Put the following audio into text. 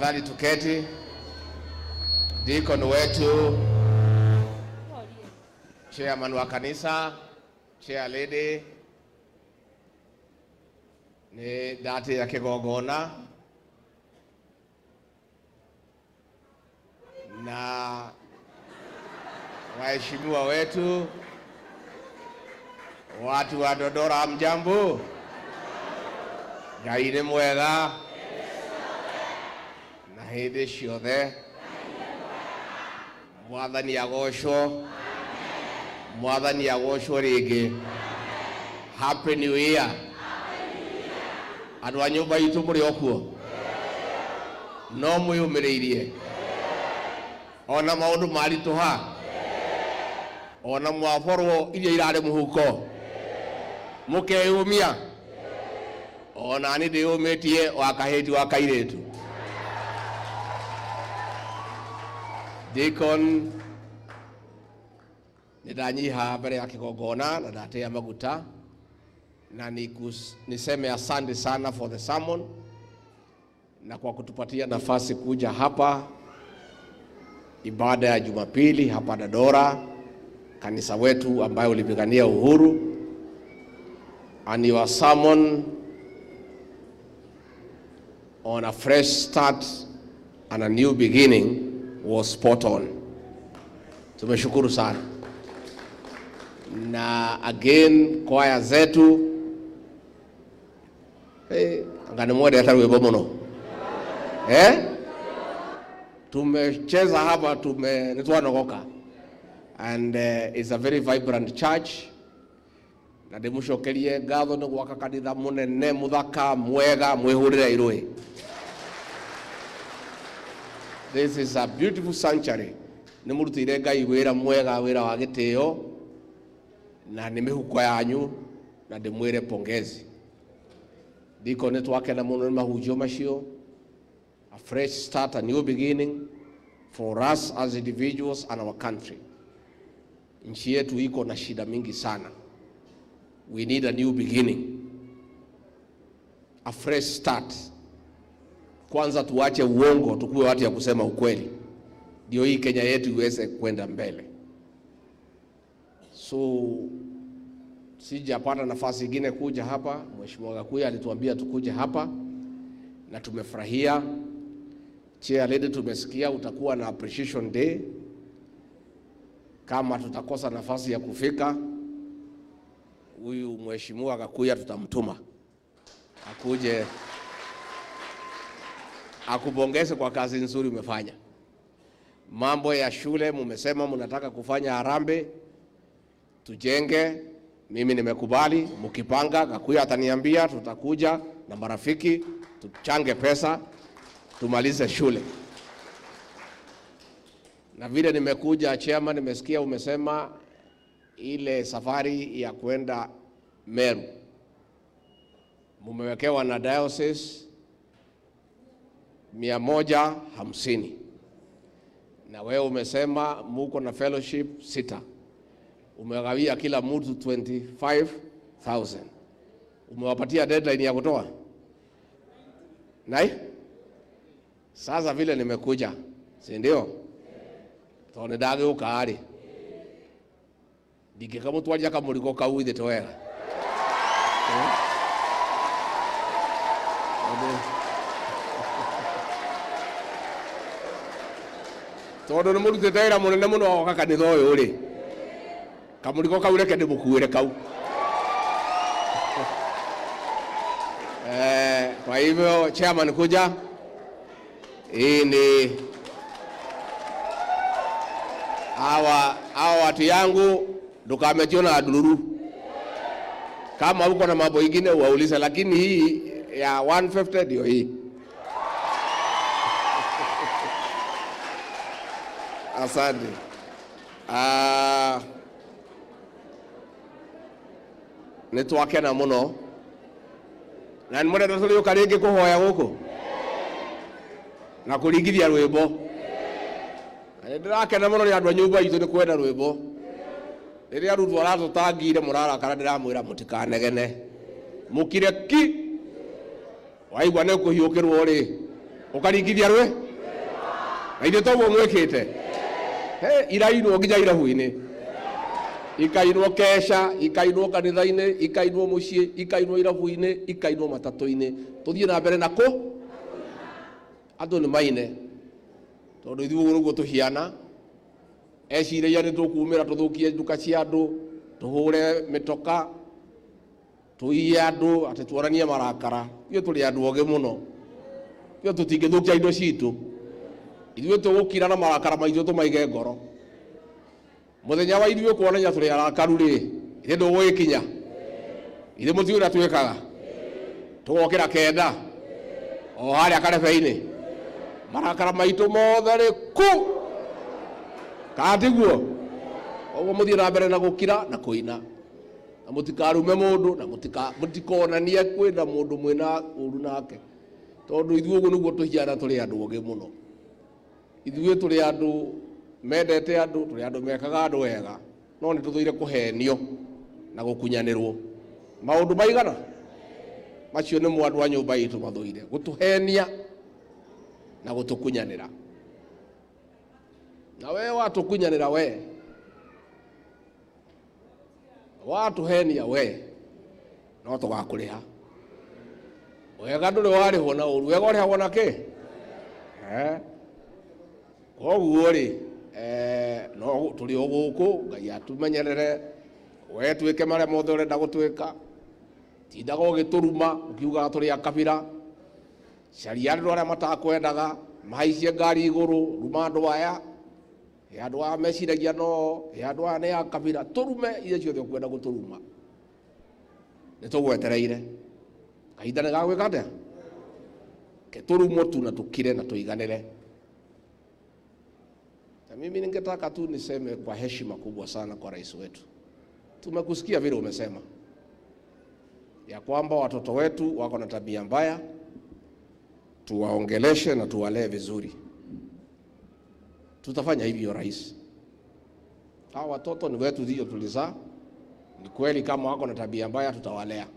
Tafadhali tuketi. Deacon wetu, chairman wa kanisa, chair lady, nĩ ndatĩĩa kĩgongona na waheshimiwa wetu, watu wa Dodora, mjambo? Ngai nĩ mwega na hĩndĩ ciothe. Mwathani agocwo, Mwathani agocwo rĩngĩ. Happy New Year. Andũ a nyũmba itũ mũrĩ o kuo? No mwĩyũmĩrĩirie ona maũndũ maritũha, ona mwaborwo iria irarĩ mũhuko mũkeyũmia. Ona niĩ ndĩyũmĩtie wa kahĩti wa kairĩtu. Deacon, nĩ ndanyiha mbere ya kĩgongona na ndatĩa maguta na niseme asante sana for the sermon na kwa kutupatia nafasi kuja hapa ibada ya Jumapili hapa Dandora, kanisa wetu ambayo ulipigania uhuru. And your sermon on a fresh start and a new beginning was spot on. Tumeshukuru sana. Na again kwaya zetu, hey, anga nĩ mwendete rwĩmbo mũno, eh? Tumecheza hapa, nĩ twanogoka, and it's a very vibrant church, na ndĩmũcokerie ngatho nĩ gwaka kanitha mũnene mũthaka mwega. Mwĩhũrĩre irũĩ. This is a beautiful sanctuary. Nĩ mũrutĩire Ngai wĩra mwega, wĩra wa gĩtĩo, na nĩ mĩhuko yanyu, na ndĩmwĩre pongezi. Ndiko nĩ twakena mũno nĩ mahunjio macio. A fresh start, a new beginning for us as individuals and our country. Nchi yetu iko na shida mingi sana. We need a new beginning, a fresh start. Kwanza tuache uongo, tukuwe watu ya kusema ukweli, ndio hii Kenya yetu iweze kwenda mbele. So sijapata nafasi ingine kuja hapa. Mheshimiwa Gakuya alituambia tukuje hapa na tumefurahia. Chair lady, tumesikia utakuwa na appreciation day. Kama tutakosa nafasi ya kufika, huyu Mheshimiwa Gakuya tutamtuma akuje akupongeze kwa kazi nzuri umefanya. Mambo ya shule mumesema mnataka kufanya harambee, tujenge. Mimi nimekubali, mkipanga, Gakuya ataniambia, tutakuja na marafiki tuchange pesa tumalize shule. Na vile nimekuja, chairman, nimesikia umesema ile safari ya kwenda Meru mumewekewa na diocese 150, na wewe umesema muko na fellowship sita, umegawia kila mtu 25,000. Umewapatia deadline ya kutoa nai. Sasa vile nimekuja, si ndio? Tondũ nĩ ndagĩũka rĩ, ndingĩkamũtwaria kamũrigo kau ithe to wega. Tondũ nĩ mũrutĩte wĩra mũnene mũno wa gwaka kanitha ũyũ rĩ, kamũrigo kau reke ndĩmũkuĩre kau. Kwa hivyo chairman, kuja, hii ni hawa watu yangu, ndukametio na ndururu. Kama uko na mambo ingine uwaulize, lakini hii ya 150 ndio hii. Asante. Nĩ twakena mũno na nĩ mũrenda tũrĩũka rĩngĩ kũhoya gũkũ na kũringithia rwĩmbo. Na nĩ ndĩrakena mũno nĩ andũ a nyũmba itũ nĩ kwenda rwĩmbo. Rĩrĩa Ruto aratũtangire mũrarakara, ndĩramwĩra mũtikanegene, mũkire ki. Waigua nĩ kũhiũkĩrwo rĩ, Ũkaringithia rwĩ na ithuĩ toguo mwĩkĩte. He irainwo nginya irabu-inĩ, ikainwo kesha, ikainwo kanitha-inĩ, ikainwo mũciĩ, ikainwo irabu-inĩ, ikainwo matatũ-inĩ. Tũthiĩ na mbere na kũ andũ nĩ maine, tondũ ithuĩ ũguo nĩguo tũhiana. Eciragia nĩ tũkumĩra tũthũkie nduka cia andũ, tũhũre mĩtoka, tũiye andũ, atĩ tuonanie marakara. Ithuĩ tũrĩ andũ ogĩ mũno, ithuĩ tũtingĩthũkia indo citũ. Ithuĩ tũgũkira na marakara maitũ tũmaige ngoro. Mũthenya wa ithuĩ kuonania tũrĩ arakaru rĩ, ithuĩ ndũgũgĩkinya. Ithuĩ mũtiũĩ ũrĩa twĩkaga, tũgokĩra 9 o harĩa karebe-inĩ, marakara maitũ mothe rĩ ku kana tiguo? Koguo mũthiĩ na mbere na gũkira na kũina, na mũtikarume mũndũ, na mũtikonanie kwĩna mũndũ mwĩna ũru nake, tondũ ithuĩ ũguo nĩguo tũhiana. Tũrĩ andũ ogĩ mũno, ithuĩ tũrĩ andũ mendete andũ, tũrĩ andũ mekaga andũ wega, no nĩ tũthũire kũhenio na gũkunyanĩrwo. Maũndũ maigana macio nĩmo andũ a nyũmba itũ mathũire, gũtũhenia na gũtũkunyanĩra. Na we watũkunyanĩra, we watũhenia, we no tũgakũrĩha. Wega ndũrĩ warĩhwo na ũru, wega ũrĩhagwo na kĩ? Koguo rĩ, no tũrĩ o gũkũ, Ngai atũmenyerere. We twĩke marĩa mothe ũrenda gũtwĩka, tindaga ũgĩtũruma ũkiugaga tũrĩ a kabira. Caria andũ arĩa matakwendaga, mahaicie ngari igũrũ, ruma andũ aya, ĩ andũ aya meciragia no ĩ andũ aya nĩ a kabira, tũrume iria ciothe ũkwenda gũtũruma. Nĩ tũgwetereire kahinda nĩ gagwĩka atĩa, ke tũrumwo tu na tũkire na tũiganĩre. Na mimi ningetaka tu niseme kwa heshima kubwa sana kwa rais wetu, tumekusikia vile umesema ya kwamba watoto wetu wako na tabia mbaya, tuwaongeleshe na tuwalee vizuri. Tutafanya hivyo, rais. Hawa watoto ni wetu, ndio tulizaa. Ni kweli kama wako na tabia mbaya, tutawalea.